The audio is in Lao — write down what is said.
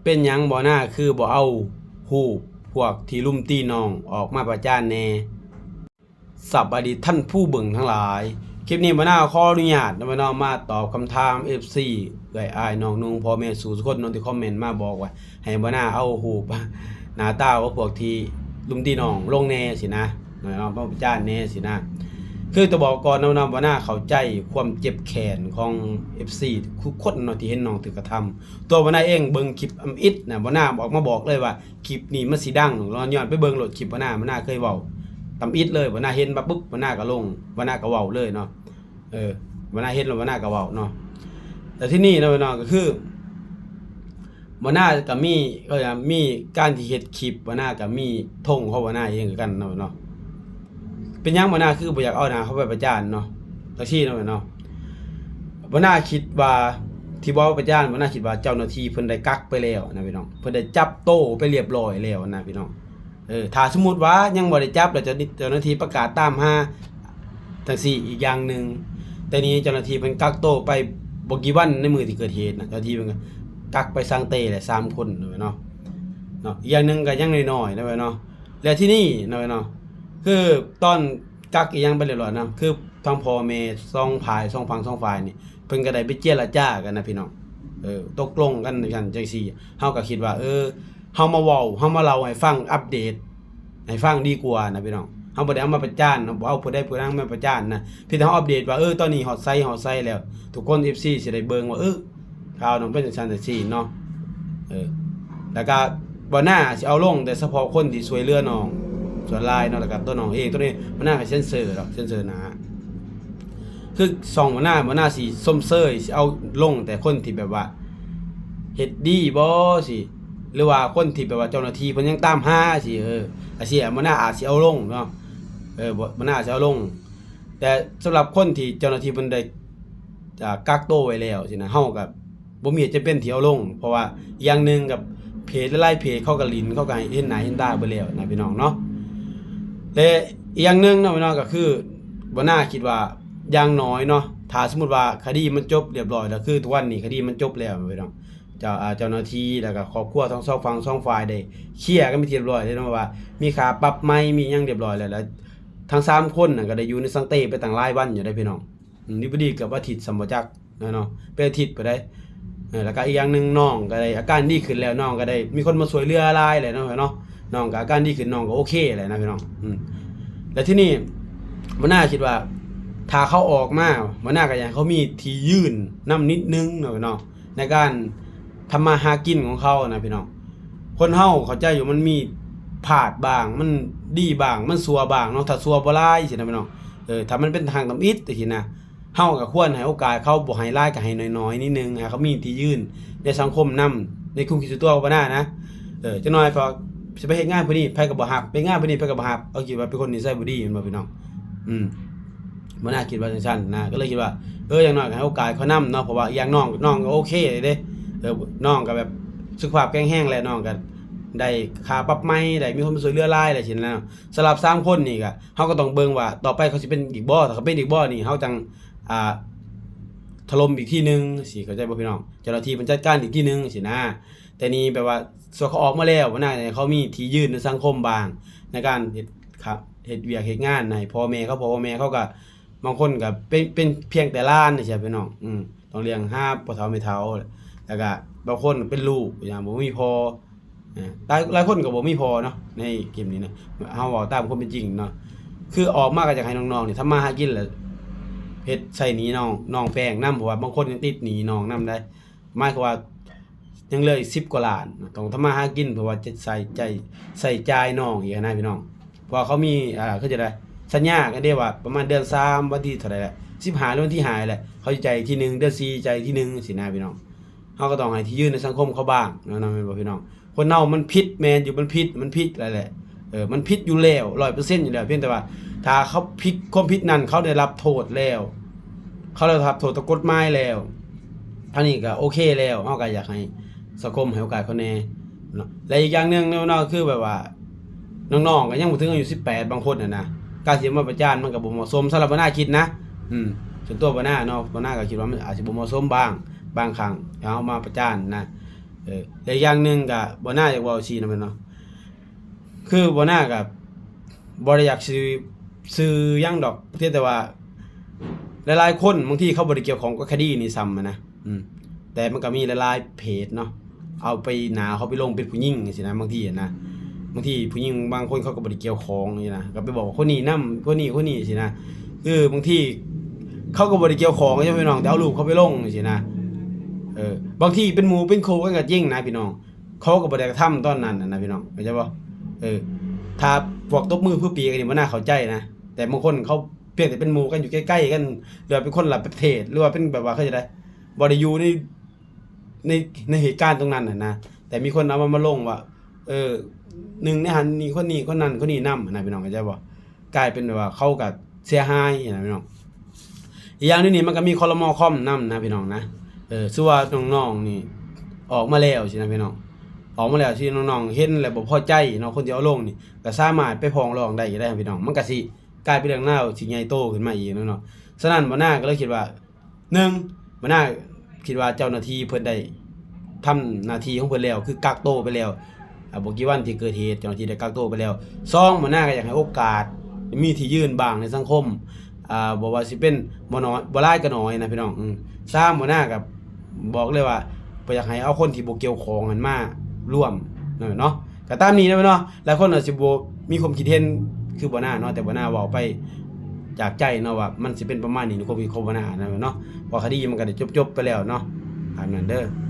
ປັນຫຍັງບໍ່ໜ້າຄືບໍ່ເອົາຮູບພວກທີ່ລຸມຕີນ້ອງອອກມາປະຈານແດ່? ສະບາຍດີທ່ານຜູ້ເບິ່ງທັງຫຼາຍ, ຄລິບນີ້ບໍ່ໜ້າຂໍອະນຸຍາດເນາະ ມາຕອບຄຳຖາມເອັຟຊີ ເອື້ອຍອ້າຍນ້ອງນຸ່ງ ພໍ່ແມ່ສູ່ທຸກຄົນເນາະ ທີ່ຄອມເມັນມາບອກວ່າ ໃຫ້ບໍ່ໜ້າເອົາຮູບໜ້າຕາຂອງພວກທີ່ລຸມຕີນ້ອງລົງແດ່ຊີ້ນະ ເນາະ ມາປະຈານແດ່ຊີ້ນະ. ຄືຈະບອກກ່ອນເນາະ ບໍ່ໜ້າເຂົ້າໃຈຄວາມເຈັບແຄ້ນຂອງເອັຟຊີທຸກຄົນເນາະ ທີ່ເຫັນນ້ອງຖືກກະທຳ. ຕົວບໍ່ໜ້າເອງເບິ່ງຄລິບທຳອິດນະ ບໍ່ໜ້າອອກມາບອກເລີຍວ່າ ຄລິບນີ້ມັນຊິດັງ ຍ້ອນ ຍ້ອນໄປເບິ່ງໂລດຄລິບ ບໍ່ໜ້າ ບໍ່ໜ້າເຄີຍເວົ້າທຳອິດເລີຍ. ບໍ່ໜ້າເຫັນມາປຶບ ບໍ່ໜ້າກໍລົງ ບໍ່ໜ້າກໍເວົ້າເລີຍເນາະ. ເອີ ບໍ່ໜ້າເຫັນແລ້ວ ບໍ່ໜ້າກໍເວົ້າເນາະ. ແຕ່ທີ່ນີ້ເນາະ ເນາະ ກໍຄື ບໍ່ໜ້າກໍມີ ກໍມີການທີ່ເຮັດຄລິບ ບໍ່ໜ້າກໍມີທົ່ງຂອງບໍ່ໜ້າເອງຄືກັນເນາະ ເນາະ. ເປັນຫຍັງບໍ່ໜ້າຄືບໍ່ຢາກເອົາໜ້າເຂົ້າໄປປະຈານເນາະ ຈັ່ງຊີ້ເນາະ ເນາະ. ບໍ່ໜ້າຄິດວ່າ ທີ່ບໍ່ເອົາປະຈານ ບໍ່ໜ້າຄິດວ່າເຈົ້າໜ້າທີ່ເພິ່ນໄດ້ກັກໄປແລ້ວນະພີ່ນ້ອງ ເພິ່ນໄດ້ຈັບໂຕໄປລຽບລ້ອຍແລ້ວນະພີ່ນ້ອງ. ເອີ ຖ້າສົມມຸດວ່າຍັງບໍ່ໄດ້ຈັບ ແລ້ວເຈົ້າ ເຈົ້າໜ້າທີ່ປະກາດຕາມຫາຈັ່ງຊີ້ອີກຢ່າງໜຶ່ງ, ແຕ່ນີ້ເຈົ້າໜ້າທີ່ເພິ່ນກັກໂຕໄປບໍ່ກີ່ວັນໃນມື້ທີ່ເກີດເຫດນະ ເຈົ້າໜ້າທີ່ເພິ່ນກໍກັກໄປສັງເຕແຫຼະສາມຄົນເນາະ ເນາະ. ອີກຢ່າງໜຶ່ງກໍຍັງນ້ອຍໆນະເນາະ. ແລະທີ່ນີ້ເນາະ ເນາະ ຄືຕອນກັກອີ່ຫຍັງໄປລຽບລ້ອຍເນາະ ຄືທາງພໍ່ແມ່ສອງຝ່າຍ ສອງຝັ່ງສອງຝ່າຍນີ້ ເພິ່ນກໍໄດ້ໄປເຈລະຈາກັນນະພີ່ນ້ອງ ເອີ ຕົກລົງກັນຈັ່ງຊັ້ນຈັ່ງຊີ້. ເຮົາກໍຄິດວ່າ ເອີ ເຮົາມາເວົ້າ ເຮົາມາເລົ່າໃຫ້ຟັງ ອັບເດດໃຫ້ຟັງດີກວ່ານະພີ່ນ້ອງ. ເຮົາບໍ່ໄດ້ເອົາມາປະຈານເນາະ ບໍ່ເອົາຜູ້ໃດຜູ້ໜຶ່ງມາປະຈານນະ ພຽງແຕ່ເຮົາອັບເດດວ່າ ເອີ ຕອນນີ້ຮອດໃສຮອດໃສແລ້ວ ທຸກຄົນ ເອັຟຊີ ຊິໄດ້ເບິ່ງວ່າ ເອີ ຂ່າວນ້ອງເປັນຈັ່ງຊັ້ນຈັ່ງຊີ້ເນາະ. ເອີ ແລ້ວກະບໍ່ໜ້າຊິເອົາລົງແຕ່ສະເພາະຄົນທີ່ຊ່ວຍເຫຼືອນ້ອງສ່ວນຫຼາຍເນາະ ແລ້ວກະຕົວນ້ອງເອງ ຕົວນີ້ບໍ່ໜ້າກໍເຊັນເຊີດອກ ເຊັນເຊີໜ້າ. ຄືຊ່ອງບໍ່ໜ້າ ບໍ່ໜ້າຊິຊົມເຊີຍ ຊິເອົາລົງແຕ່ຄົນທີ່ແບບວ່າເຮັດດີບໍຊີ້ ຫຼືວ່າຄົນທີ່ແບບວ່າເຈົ້າໜ້າທີ່ເພິ່ນຍັງຕາມຫາຊີ້ ເອີ ອາດຊິ ບໍ່ໜ້າອາດຊິເອົາລົງເນາະ ເອີ ບໍ່ໜ້າຊິເອົາລົງ. ແຕ່ສຳລັບຄົນທີ່ເຈົ້າໜ້າທີ່ເພິ່ນໄດ້ ອ່າ ກັກໂຕໄວ້ແລ້ວຊີ້ນະ ເຮົາກໍບໍ່ມີຈຳເປັນທີ່ເອົາລົງ ເພາະວ່າອີກຢ່າງໜຶ່ງກັບເພຈຫຼາຍໆເພຈ ເຂົາກໍຫຼິ້ນ ເຂົາກໍໃຫ້ເຫັນໜ້າເຫັນຕາເບິດແລ້ວນະພີ່ນ້ອງເນາະ. ແລະອີກຢ່າງໜຶ່ງເນາະພີ່ນ້ອງ ກໍຄືບໍ່ໜ້າຄິດວ່າຢ່າງໜ້ອຍເນາະ ຖ້າສົມມຸດວ່າຄະດີມັນຈົບລຽບລ້ອຍແລ້ວ ຄືທຸກວັນນີ້ຄະດີມັນຈົບແລ້ວພີ່ນ້ອງ ເຈົ້າ ອ່າ ເຈົ້າໜ້າທີ່ ແລ້ວກໍຄອບຄົວທັງສອງຝັ່ງສອງຝ່າຍໄດ້ເຄລຍກັນເປັນທີ່ລຽບລ້ອຍແລ້ວເນາະ ວ່າມີຄ່າປັບໃໝ ມີຫຍັງລຽບລ້ອຍແລ້ວ ແລ້ວທັງສາມຄົນນັ້ນກໍໄດ້ຢູ່ໃນສັງເຕໄປຕັ້ງຫຼາຍວັນຢູ່ເດ້ພີ່ນ້ອງ. ອືມ ດີບໍ່ດີເກືອບອາທິດຊ້ຳບໍ່ຈັກເນາະ ເປັນອາທິດພຸ້ນໃດ໋. ເອີ ແລ້ວກໍອີກຢ່າງໜຶ່ງ ນ້ອງກໍໄດ້ອາການດີຂຶ້ນແລ້ວ ນ້ອງກໍໄດ້ມີຄົນມາຊ່ວຍເຫຼືອຫຼາຍແລ້ວເນາະ ເນາະ ນ້ອງກໍອາການດີຂຶ້ນ ນ້ອງກໍໂອເຄແລ້ວນະພີ່ນ້ອງ. ອືມ ແລ້ວທີນີ້ບໍ່ໜ້າຄິດວ່າ ຖ້າເຂົາອອກມາ ບໍ່ໜ້າກໍຢາກໃຫ້ເຂົາມີທີ່ຢືນນຳນິດໜຶ່ງເນາະ ເນາະ ໃນການທຳມາຫາກິນຂອງເຂົານະພີ່ນ້ອງ. ຄົນເຮົາເຂົ້າໃຈຢູ່ ມັນມີພາດບ້າງ ມັນດີບ້າງ ມັນຊົ່ວບ້າງເນາະ ຖ້າຊົ່ວບໍ່ຫຼາຍຊີ້ນະພີ່ນ້ອງ. ເອີ ຖ້າມັນເປັນທາງທຳອິດຈັ່ງຊີ້ນະ ເຮົາກໍຄວນໃຫ້ໂອກາດເຂົາ ບໍ່ໃຫ້ຫຼາຍກໍໃຫ້ໜ້ອຍໆນິດໜຶ່ງ ໃຫ້ເຂົາມີທີ່ຢືນໃນສັງຄົມນຳ ໃນຄວາມຄິດສ່ວນຕົວຂອງບໍ່ໜ້ານະ. ເອີ ຈັກໜ້ອຍເຂົາຊິໄປເຮັດງານຜູ້ນີ້ ໃຜກໍບໍ່ຮັບ ໄປເຮັດງານຜູ້ນີ້ ໃຜກໍບໍ່ຮັບ ເຂົາຄິດວ່າເປັນຄົນນິໄສບໍ່ດີແມ່ນບໍ່ພີ່ນ້ອງ? ອືມ ບໍ່ໜ້າຄິດວ່າຈັ່ງຊັ້ນນະ ກໍເລີຍຄິດວ່າ ເອີ ຢ່າງໜ້ອຍກໍໃຫ້ໂອກາດເຂົານຳເນາະ ເພາະວ່າອີກຢ່າງນ້ອງ ນ້ອງກໍໂອເຄເດ້. ເອີ ນ້ອງກໍແບບສຸຂະພາບແຂງແຮງແລ້ວ ນ້ອງກໍໄດ້ຄ່າປັບໃໝ ໄດ້ມີຄົນມາຊ່ວຍເຫຼືອຫຼາຍແລ້ວຊີ້ນະ. ສຳລັບສາມຄົນນີ້ກໍ ເຮົາກໍຕ້ອງເບິ່ງວ່າຕໍ່ໄປເຂົາຊິເປັນອີກບໍ່ ຖ້າເຂົາເປັນອີກບໍ່ນີ້ ເຮົາຈັ່ງ ອ່າ ຖະຫຼົ່ມອີກທີໜຶ່ງຊີ້ ເຂົ້າໃຈບໍ່ພີ່ນ້ອງ? ເຈົ້າໜ້າທີ່ເພິ່ນຈັດການອີກທີໜຶ່ງຊີ້ນະ. ແຕ່ນີ້ແບບວ່າ ສ່ວນເຂົາອອກມາແລ້ວ ມັນໜ້າຈະໃຫ້ເຂົາມີທີ່ຢືນໃນສັງຄົມບ້າງ ໃນການເຮັດ ເຮັດວຽກເຮັດງານໃຫ້ພໍ່ແມ່ເຂົາ ເພາະພໍ່ແມ່ເຂົາກໍ ບາງຄົນກໍເປັນ ເປັນພຽງແຕ່ຫຼານຈັ່ງຊີ້ພີ່ນ້ອງ. ອືມ ຕ້ອງລ້ຽງຫາພໍ່ເຖົ້າແມ່ເຖົ້າ ແລ້ວກໍບາງຄົນເປັນລູກ ຢ່າງບໍ່ມີພໍ່ ເອີ ຫຼາຍ ຫຼາຍຄົນກໍບໍ່ມີພໍ່ເນາະ ໃນຄລິບນີ້ນະ ເຮົາເວົ້າຕາມຄວາມເປັນຈິງເນາະ. ຄືອອກມາກໍຢາກໃຫ້ນ້ອງໆນີ້ທຳມາຫາກິນ ແລະ ເຮັດໃຊ້ໜີ້ນ້ອງ ນ້ອງແປ້ງນຳ ເພາະວ່າບາງຄົນຍັງຕິດໜີ້ນ້ອງນຳໄດ໋ ໝາຍຄວາມວ່າຍັງເຫຼືອອີກສິບກວ່າລ້ານ ຕ້ອງທຳມາຫາກິນ ເພື່ອວ່າຈະໃຊ້ຈ່າຍ ໃຊ້ຈ່າຍນ້ອງອີກຫັ້ນນະພີ່ນ້ອງ. ເພາະວ່າເຂົາມີ ອ່າ ຄືຈະໄດ້ສັນຍາກັນເດ້ວ່າ ປະມານເດືອນສາມ ວັນທີເທົ່າໃດລະ ສິບຫ້າ ຫຼື ວັນທີຫ້າແຫຼະ ເຂົາຊິຈ່າຍທີໜຶ່ງ ເດືອນສີ່ຈ່າຍທີໜຶ່ງຊີ້ນະພີ່ນ້ອງ. ເຮົາກໍຕ້ອງໃຫ້ທີ່ຢືນໃນສັງຄົມເຂົາບ້າງເນາະ ແມ່ນບໍ່ພີ່ນ້ອງ? ຄົນເຮົາມັນຜິດແມ່ນຢູ່ ມັນຜິດ ມັນຜິດແລ້ວແຫຼະ ເອີ ມັນຜິດຢູ່ແລ້ວ ຮ້ອຍເປີເຊັນຢູ່ແລ້ວ. ພຽງແຕ່ວ່າຖ້າເຂົາຜິດ ຄວາມຜິດນັ້ນເຂົາໄດ້ຮັບໂທດແລ້ວ ເຂົາໄດ້ຮັບໂທດຕາມກົດໝາຍແລ້ວ ທາງນີ້ກໍໂອເຄແລ້ວ ເຮົາກໍຢາກໃຫ້ສັງຄົມໃຫ້ໂອກາດເຂົາແດ່ເນາະ. ແລະ ອີກຢ່າງໜຶ່ງເນາະ ເນາະ ຄືແບບວ່າ ນ້ອງໆກໍຍັງບໍ່ເຖິງອາຍຸສິບແປດ ບາງຄົນຫັ້ນນະ ການຊິມາປະຈານມັນກໍບໍ່ເໝາະສົມ ສຳລັບບໍ່ໜ້າຄິດນະ. ອືມ ສ່ວນຕົວບໍ່ໜ້າເນາະ ບໍ່ໜ້າກໍຄິດວ່າມັນອາດຊິບໍ່ເໝາະສົມບາງ ບາງຄັ້ງທີ່ເຮົາມາປະຈານນະ. ເອີ ແລະອີກຢ່າງໜຶ່ງກະບໍ່ໜ້າຢາກເວົ້າຊີ້ນະແມ່ນເນາະ ຄືບໍ່ໜ້າກະບໍ່ໄດ້ຢາກຊື່ ຊື່ຫຍັງດອກ ພຽງແຕ່ວ່າຫຼາຍໆຄົນບາງທີເຂົາບໍ່ໄດ້ກ່ຽວຂ້ອງກັບຄະດີນີ້ຊ້ຳນະ ອືມ ແຕ່ມັນກໍມີຫຼາຍໆເພຈເນາະ ເອົາໄປໜ້າເຂົາໄປລົງເປັນຜູ້ຍິງຈັ່ງຊີ້ນະ ບາງທີນະ ບາງທີຜູ້ຍິງບາງຄົນເຂົາກໍບໍ່ໄດ້ກ່ຽວຂ້ອງຈັ່ງຊີ້ນະ ກໍໄປບອກວ່າຄົນນີ້ນຳ ຄົນນີ້ ຄົນນີ້ຊີ້ນະ ຄືບາງທີເຂົາກໍບໍ່ໄດ້ກ່ຽວຂ້ອງຫຍັງພີ່ນ້ອງ ແຕ່ເອົາຮູບເຂົາໄປລົງຈັ່ງຊີ້ນະ ເອີ ບາງທີເປັນໝູ່ເປັນຄູ່ກັນກໍຈິງນະພີ່ນ້ອງ ເຂົາກໍບໍ່ໄດ້ກະທຳຕອນນັ້ນນະພີ່ນ້ອງ ເຂົ້າໃຈບໍ່? ເອີ ຖ້າພວກຕົບມືຜືປີກອັນນີ້ບໍ່ໜ້າເຂົ້າໃຈນະ ແຕ່ບາງຄົນເຂົາພຽງແຕ່ເປັນໝູ່ກັນຢູ່ໃກ້ໆກັນ ຫຼືວ່າເປັນຄົນລະປະເທດ ຫຼືວ່າເປັນແບບວ່າ ເຂົ້າໃຈໄດ້ ບໍ່ໄດ້ຢູ່ໃນ ໃນ ໃນເຫດການຕົງນັ້ນຫັ້ນນະ ແຕ່ມີຄົນເອົາມາ ມາລົງວ່າ ເອີ ໜຶ່ງໃນຫັ້ນນີ້ ຄົນນີ້ ຄົນນັ້ນ ຄົນນີ້ນຳຫັ້ນນະພີ່ນ້ອງ ເຂົ້າໃຈບໍ່? ກາຍເປັນແບບວ່າເຂົາກໍເສຍຫາຍຫັ້ນນະພີ່ນ້ອງ ອີກຢ່າງໜຶ່ງນີ້ມັນກໍມີຄລມ ຄອມນຳນະພີ່ນ້ອງນະ ເອີ ຄືວ່ານ້ອງໆນີ້ອອກມາແລ້ວຊີ້ນະພີ່ນ້ອງ ອອກມາແລ້ວທີ່ນ້ອງໆເຫັນແລ້ວບໍ່ພໍໃຈເນາະ ຄົນທີ່ເອົາລົງນີ້ກໍສາມາດໄປຟ້ອງຮ້ອງໄດ້ຢູ່ເດ້ພີ່ນ້ອງ ມັນກໍຊິກາຍເປັນເລື່ອງລາວທີ່ໃຫຍ່ໂຕຂຶ້ນມາອີກເນາະ ສະນັ້ນບໍ່ໜ້າກໍເລີຍຄິດວ່າ ໜຶ່ງ ບໍ່ໜ້າຄິດວ່າເຈົ້າໜ້າທີ່ເພິ່ນໄດ້ທຳໜ້າທີ່ຂອງເພິ່ນແລ້ວ ຄືກັກໂຕໄປແລ້ວ ອາ ບໍ່ກີ່ວັນທີ່ເກີດເຫດ ເຈົ້າໜ້າທີ່ໄດ້ກັກໂຕໄປແລ້ວ ສອງ ບໍ່ໜ້າກໍຢາກໃຫ້ໂອກາດ ມີທີ່ຢືນບ້າງໃນສັງຄົມ ອາ ບໍ່ວ່າຊິເປັນ ບໍ່ໜ້ອຍ ບໍ່ຫຼາຍກໍໜ້ອຍນະພີ່ນ້ອງ ອືມ ສາມ ບໍ່ໜ້າກໍບອກເລີຍວ່າບໍ່ຢາກໃຫ້ເອົາຄົນທີ່ບໍ່ກ່ຽວຂ້ອງຫັ້ນມາລວມເນາະ ກໍຕາມນີ້ນະເນາະ ຫຼາຍຄົນອາດຊິບໍ່ມີຄວາມຄິດເຫັນຄືບໍ່ໜ້າເນາະ ແຕ່ບໍ່ໜ້າເວົ້າໄປຈາກໃຈເນາະວ່າມັນຊິເປັນປະມານນີ້ ໃນຄວາມຄິດຂອງບໍ່ໜ້ານະເນາະ ເພາະຄະດີມັນກໍໄດ້ຈົບໆໄປແລ້ວເນາະ ຕາມນັ້ນເດີ.